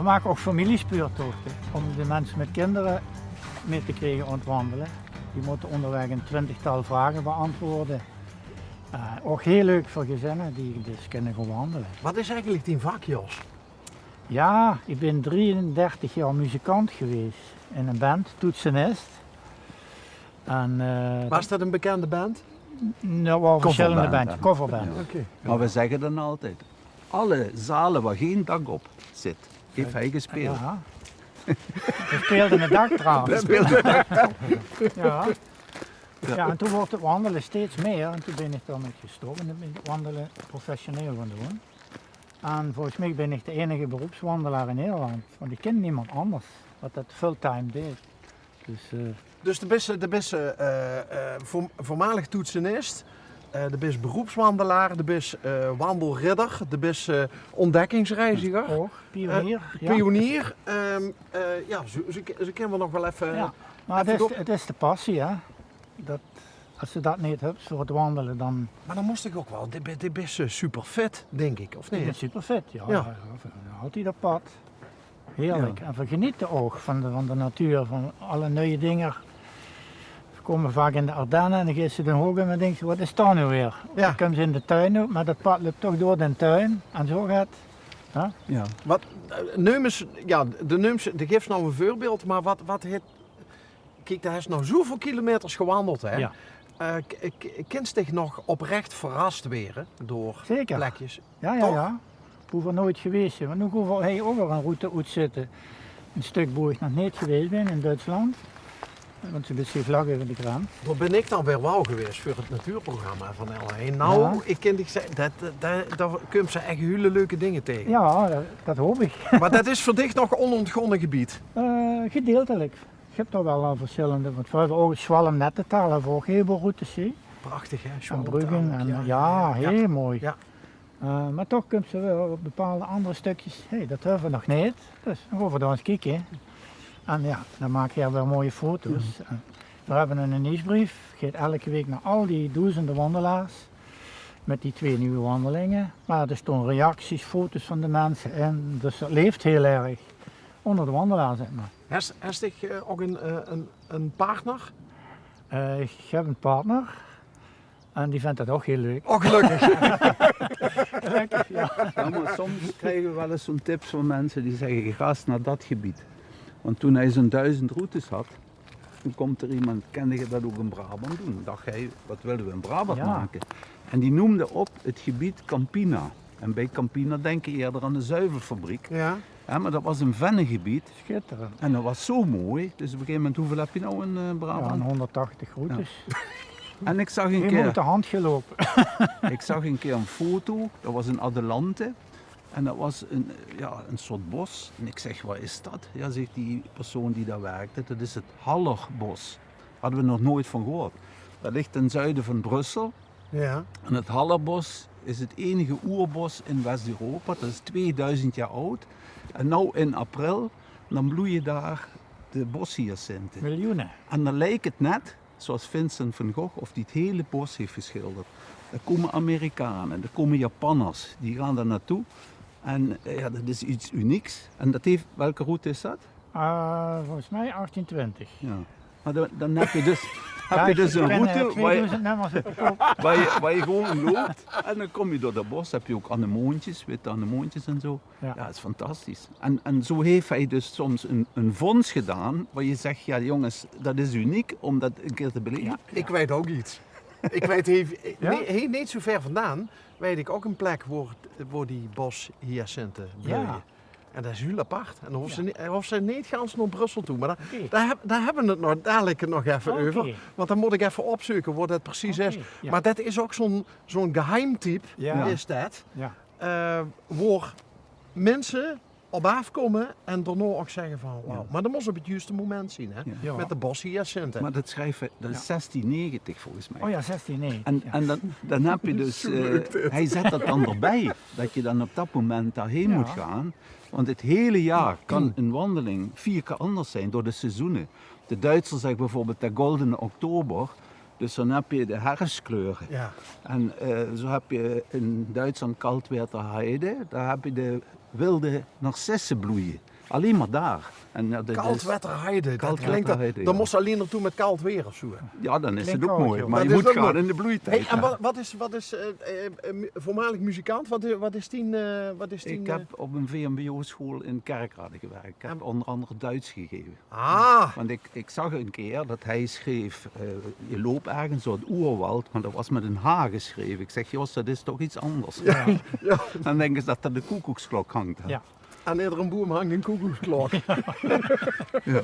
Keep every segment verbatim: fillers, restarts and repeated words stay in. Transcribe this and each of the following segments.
Make ouch familiespeurtochte óm de minse mit kinder mit te kriege aon 't wandele. Die mótte óngerwaeg e twintigtal vraoge beantwoorde. Eh, ouch hiel leuk veur gezinne die dus kinne goon wandele. Wat is eigelik dien vak, Jos? Jao, ich bin drieëndertig jaor muzikant gewaes in ein band, toetsenist. En, eh, Waas det ein bekènde band? Noe, waal versjillende bands, coverband. Jao. Oké. Mer veer zègke dan altied: alle zale wo gein dak op zit, haet hae gespeeld. Jao. Veer speelde 't dak d'raaf. Veer speelde 't dak d'raaf. Jao. Jao, en toen woort 't wandele steeds mieë en toen bin ich d'r mit gestop en toen bin ich 't wandele professioneel gaon doon. En volges mich bin ich de einige beroepswandelaar in Nederland, want ich kin niemes anders wat det fulltime deit. Dus, eh, Dus de bis, de bis, eh, eh, eh, vo-, veurmaolig toetsenist, eh, de bis beroepswandelaar, de bis, eh, wandelridder, de bis, eh, ontdekkingsreiziger. Ouch, pionier, eh, jao. Pionier, ehm, eh, jao, zo, zo, zo kinne v'r nog waal effe, jao, mer effe 't is, door- 't is de passie, hè. Det, es se det neet höbs veur 't wandele, dan... Mer dan mós se ouch waal, de, de bis, eh, superfit, dink ich, of neet? Ich bin superfit, jao. Jao. Jao, jao, altied op pad. Heerlik. Jao. En veer genete ouch van de, van de natuur, van alle nuuj dinger. Veer kómme vaak in de Ardenne en dan geis se de hook in en dinks se: "Wat is dao noe weer?" Jao. Dan kums se in de tuin oet, mer det pad löp toch door den tuin. En zo geit 't. Jao. Jao. Wat, eh, neum ins, jao, de neums, de gifs noe e veurbeeld, mer wat, wat haet, kiek, doe höbs noe zoväöl kilometers gewandeld, hè? Jao. Eh, k-, k-, kins dich nog oprech verras waere door plekjes? Zeker. Jao, jao, jao. Boe v'r noeats gewaes zeen. Want noe gaon v'r hie ouch weer ein route oetzètte. Ein stök boe ich nog neet gewaes bin in Duitsland. Want se bis hie vlak euver de grens. Dao bin ich dan weer waal gewaes veur 't natuurprogramma van L één. Noe, ich kin dich zègke, det, det, dao kums se ech hiel leuke dinger taenge. Jao, det, det haop ich. Mer det is veur dich nog onontgónne gebied? Eh, gedeeltelik. Ich höb dao waal al versjillende, want veer höbbe ouch Schwalm-Nettetal, höbbe v'r ouch hiel väöl routes, hè. Prachtig, hè? Schwalm-Nettetal, jao, jao, hiel mooi. Jao. Eh, mer toch kums se waal op bepaalde anger stökskes: "Hè, det höbbe v'r nog neet." Dus dan gaon v'r dao ins kieke. En jao, dan maak ich weer mooie foto's. En veer höbbe eine nieuwsbrief, geit elke waek nao al die doezende wandelaars mit die twee nuuj wandelinge. Mer d'r staon reacties, foto's van de minse in, dus det laef hiel erg ónger de wandelaars, zèk mer. Höbs, höbs dich, eh, ouch ein, eh, ein, ein partner? Eh, ich höb eine partner. En die vindj det ouch hiel leuk. Oh, gelökkig. Gelökkig, jao. Jao, mer soms kriege v'r waal ins zoe'n tips van minse die zègke: "Gaot ins nao det gebied." Want toen hae zoe'n duizend routes had, toen kump d'r emes, kènde geer det ouch in Brabant doen? Dach hae: "Wat wille v'r in Brabant make?" En die neumde op 't gebied Campina. En bie Campina dinke ze eerder aan de zuivelfabriek. Jao. Jao, mer det waas ein vennegebied. Sjitterend. En det waas zo mooi. Dus op e gegaeve moment, wieväöl höbs se noe in, eh, Brabant? Jao, ein hóngerdtachtig routes. Jao. En ich zag ein kier, de hand geloupe. Ich zag ein kier ein foto, det waas in Adelante. En det waas ein, jao, ein soort bos. En ich zèk: "Waat is det?" Jao, zaet die persoon die dao wèrkde, "Det is 't Hallerbos." Hadde v'r nog noeats van gehuurd. Det ligk ten zuide van Brussel. Jao. En 't Hallerbos is 't einige oerbos in West-Europa. Det is tweeduizend jaor aud. En noe in april, dan bloeie dao de boshyacinten. Miljoene. En dan liek 't net zoeas Vincent van Gogh, of die 't hele bos haet gesjilderd. Dao kómme Amerikane, dao kómme Japanners, die gaon dao nao toe. En, eh, jao, det is get unieks. En det haet, welke route is det? Eh, volges mich achttien twintig. Jao. Mer dan, dan höbs se dus, höbs se dus ein route wo se, wo se gewoen loups en dan kums se door det bos, höbs se ouch anemoontjes, witte anemoontjes en zo. Jao. Jao, det is fantastisch. En, en zo haet hae dus soms ein, ein vónds gedaon wo se zèks: "Jao, jónges, det is uniek óm det ein kier te beleve." Jao. Ich weit ouch get. Ich weit, hie, hie neet zo wied vandaan weit ich ouch ein plek wo, wo die boshyacinten bleuje. Jao. En det is hiel apart. En dan hoofs se neet, hoofs se neet gans nao Brussel toe. Mer dao, dao höb-, dao höbbe v'r 't nog, dalik nog effe euver. Want dan mót ich effe opzeuke wo det precies is. Mer det is ouch zoe'n, zoe'n geheimtiep, is det. Eh, wo minse op aafkómme en daonao ouch zègke van: "Wauw." Mer det mós op 't juuste moment zeen, hè? Jao. Mit de boshyacinten. Mer det sjrief, det is zestien negentig volges mich. O jao, zestien negentig. En, en dan, dan höbs se dus, eh, hae zèt det dan d'rbie, det se dan op det moment daohaer móts gaon. Want 't hele jaor kan ein wandeling veer kier anders zeen door de seizoene. De Duitsers zègke bieveurbeeld de goldene oktober. Dus dan höbs se de herfskleure. Jao. En, eh, zo höbs se in Duitsland Kaltwerder Heide, dao höbs se de wilde narcisse bloeie. Allein mer dao. En jao, det is Kaltwetterheide, det klinkt, Kaltwetterheide, dan mós se allein naotoe mit kald weer of zoe. Jao, dan is 't ouch mooi, mer det is ouch mooi. Mer se mós gaon in de bloeitied, hè. Hey, en wat, wat is, wat is, eh, eh, eh, mu-, voormalig muzikant, wat i-, wat is dien, eh, wat is dien, eh, Ik heb op een V M B O-school in Kerkrade gewerkt. Ik heb onder andere Duits gegeven. Ah. Want ik, ik zag een keer dat hij schreef, eh, je loopt ergens door het oerwoud, maar dat was met een H geschreven. Ik zeg: "Jos, dat is toch iets anders?" Ja, ja. Dan denken ze dat er de koekoeksklok hangt, hè? Ja. Aan iedere boom hangt een koekoeksklok. Ja.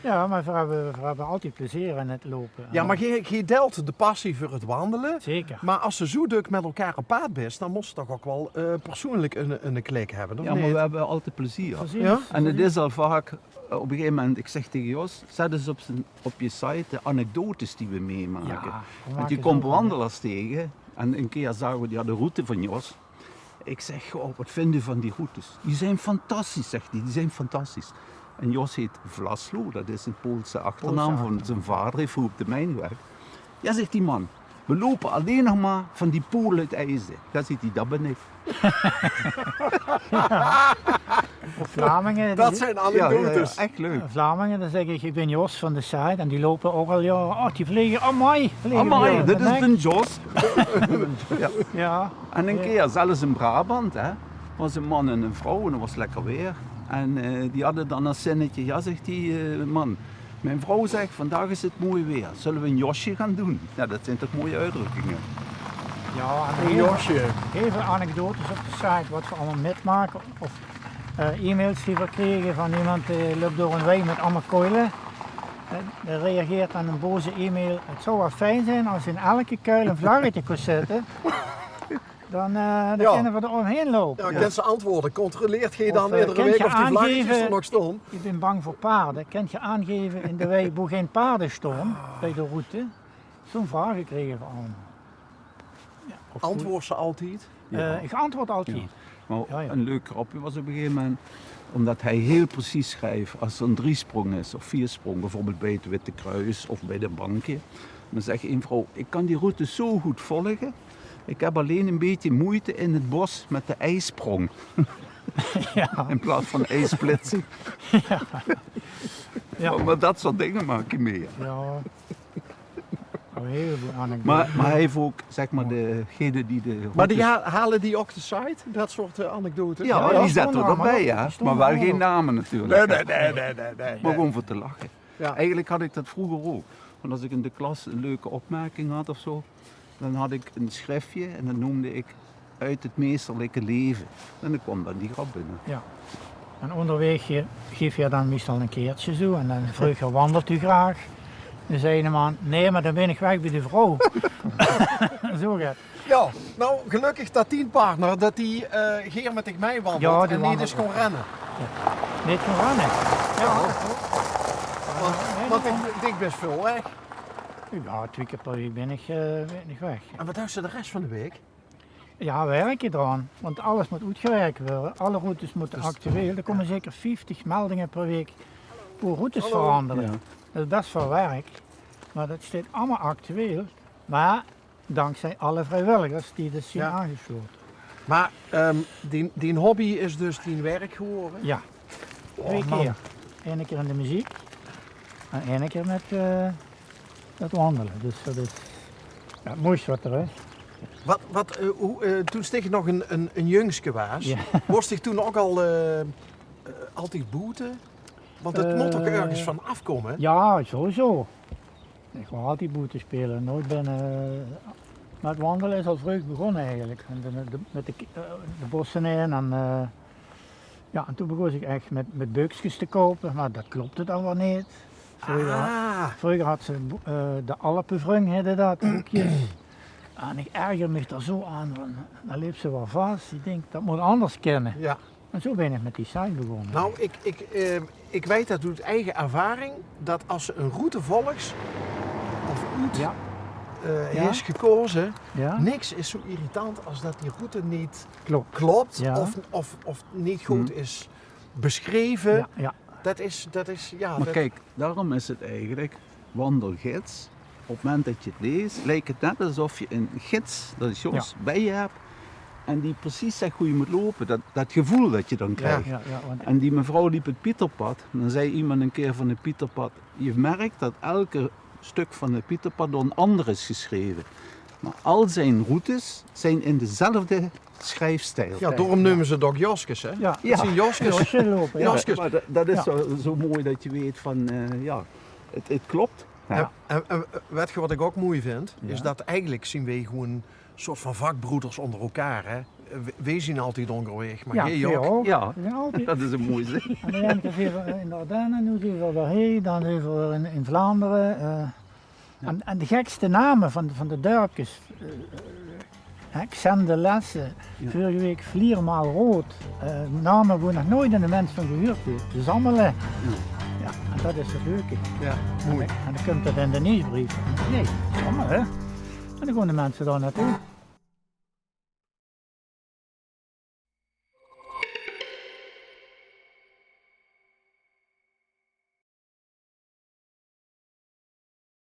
Ja, maar we hebben, we hebben altijd plezier in het lopen. Ja, maar geej, geej deilt de passie veur het wandelen. Zeker. Maar als ze zoe dök met elkaar op pad bis, dan mós se toch ouch waal, eh, persoonlijk een, een klik hebbe, of neet? Ja, maar we hebben altijd plezier. Plezier. Ja? En het is al vaak, eh, op een gegeven moment, ik zeg tegen Jos: "Zet eens op, zijn, op je site de anekdotes die we meemaken." Ja, we maken zoveel, hè. Want je komt wandelaars tegen. En een keer zagen we, ja, de route van Jos. Ik zeg: "Goh, wat vindt u van die routes?" "Die zijn fantastisch," zegt hij, "die zijn fantastisch." En Jos heet Wlaszlo, dat is een Poolse achternaam van zijn vader, hij heeft vroeger op de mijn gewerkt. "Ja," zegt die man, "we lopen alleen nog maar van die Polen het ijs in." Ja, zegt hij, "Dat ben ik." Of Vlamingen, die... Dat zijn anekdotes. Ja, ja, ja, echt leuk. Vlamingen, dan zeg ik: "Ik ben Jos van de site." En die lopen ook al, ja, oh, die vliegen, amai, vliegen. Amai, dat is een Jos. Ja. Ja. En een keer, zelfs in Brabant, hè, was een man en een vrouw en het was lekker weer. En, eh, die hadden dan als zinnetje, ja, zegt die, eh, man, mijn vrouw zegt: "Vandaag is het mooi weer. Zullen we een josje gaan doen?" Ja, dat zijn toch mooie uitdrukkingen. Ja, en een josje. Heel veel anekdotes op de site, wat we allemaal metmaken. Of, eh, e-mails die we kregen van iemand die loopt door een wei met allemaal kuilen. Eh, die reageert aan een boze e-mail: "Het zou wel fijn zijn als in elke kuil een vlaggetje kon zitten." Dan, eh, dan kunnen we er omheen lopen. Ja, kent ze antwoorden. Controleert geej dan iedere week of die vlaggetjes er nog staan? Ik ben bang voor paarden. Kent je aangeven in de wei boe geen paarden staan bij de route? Zo'n vraag gekregen van allemaal. Ja, of antwoord ze altijd? Eh, ik antwoord altijd. Ja. Maar een leuk grapje was op een gegeven moment, omdat hij heel precies schreef, als er een driesprong is of viersprong, bijvoorbeeld bij het Witte Kruis of bij de banken, dan zegt een vrouw: "Ik kan die route zo goed volgen. Ik heb alleen een beetje moeite in het bos met de ijsprong." Ja. In plaats van ijssplitsing. Ja. Ja. Maar, maar dat soort dingen maak je mee, ja. Ja. Oh, heel veel anekdotes. Maar, maar hij heeft ook, zeg maar, degene die de routes... Maar die ha-, halen die ook de site, dat soort, eh, anekdotes? Ja, die zetten we erbij, ja. Maar wel geen namen natuurlijk. Nee, nee, nee, nee, nee, nee. Maar gewoon voor te lachen. Ja. Eigenlijk had ik dat vroeger ook. Want als ik in de klas een leuke opmerking had of zo, dan had ik een schriftje en dat noemde ik uit het meesterlijke leven. En dan kwam dan die grap binnen. Ja. En onderweg ge-, geef je dan meestal een kaartje zo en dan vroeg je: "Wandelt u graag?" Dan zei de man: "Nee, maar dan ben ik weg bij de vrouw." Zo gaat. Ja, nou, gelukkig dat dien partner, dat die, eh, geer met dich mee wandelt en neet is gaan rennen. Ja. Neet gaan rennen. Ja. Want, want ik, ik ben veel weg. Ja, twee keer per week ben ik, eh, ben ik weg. En wat doet ze de rest van de week? Ja, werken dan. Want alles moet uitgewerkt worden. Alle routes moeten actueel. Er komen zeker vijftig meldingen per week hoe routes veranderen. Ja. Dat is best veel werk. Maar dat staat allemaal actueel. Maar dankzij alle vrijwilligers die dus zijn aangesloten. Maar, ehm, die, die hobby is dus dien werk geworden? Ja. Oh, twee keer. Ene keer in de muziek en ene keer met, eh, met wandelen. Dus dat is, ja, het mooiste wat er is. Wat, wat, eh, hoe, eh, toen stieg nog een, een, een jungske waas, ja, moest ik toen ook al, eh, eh, altijd boete? Want het moet ook ergens van afkomen, hè? Ja, sowieso. Ik wil altijd boete spelen, nooit binnen. Maar het wandelen is al vroeg begonnen eigenlijk. En de, de, met de, eh, de bossen in en, eh, ja, en toen begon ik echt met, met beukskes te kopen, maar dat klopte dan weer niet. Vroeger, vroeger had ze, eh, de Alpenwrung, heette dat, boekjes. En ik erger me daar zo aan, want dan liep ze wel vast. Ik denk, dat moet anders kunnen. Ja. En zo ben ik met die site begonnen. Nou, ik, ik, eh, ik weet dat uit eigen ervaring, dat als ze een route volgt, of uit, eh, is gekozen, niks is zo irritant als dat die route niet klopt, of, of, of niet goed is beschreven. Ja, ja. Dat is, dat is, ja, maar dat... Kijk, daarom is het eigenlijk wandelgids. Op het moment dat je het leest, lijkt het net alsof je een gids, dat is Jos, bij je hebt. en die precies zegt hoe je moet lopen. Dat, dat gevoel dat je dan krijgt. Ja, ja, want En die mevrouw liep het Pieterpad. Dan zei iemand een keer van het Pieterpad: "Je merkt dat elke stuk van het Pieterpad door een ander is geschreven. Maar al zijn routes zijn in dezelfde schrijfstijl." Ja, daorum neume ze 't ouch Joskes, hè? Ja. Het zien Joskes. Josje lopen, ja. Joskes. Maar dat, dat is Ja. zo, zo mooi dat je weet van, eh, ja, het, het klopt. Ja. En, en, en wet ge wat ik ouch mooi vind? Is Ja. Dat eigenlijk zien wij gewoon een soort van vakbroeders onder elkaar, hè? We, wij zien altijd onderweg, maar Ja, hey, ja, Jok. ook. Ja, Ja, altijd. Dat is een mooi zin. En dan zien we in de Ardennen, nu zien we weer heen, dan zien we weer in, in Vlaanderen. Eh, en, en de gekste namen van, van de dorpjes. Eh, hè, Xendelesse, Ja. vorige week Vliermaal Rood. Eh, namen waar nog nooit een mens van gehuurd heeft. De Zammelen. Ja, en dat is het leuke. Ja, mooi. En dan komt dat in de nieuwsbrief. Nee, Zammelen. En dan gaan de mensen daar naartoe.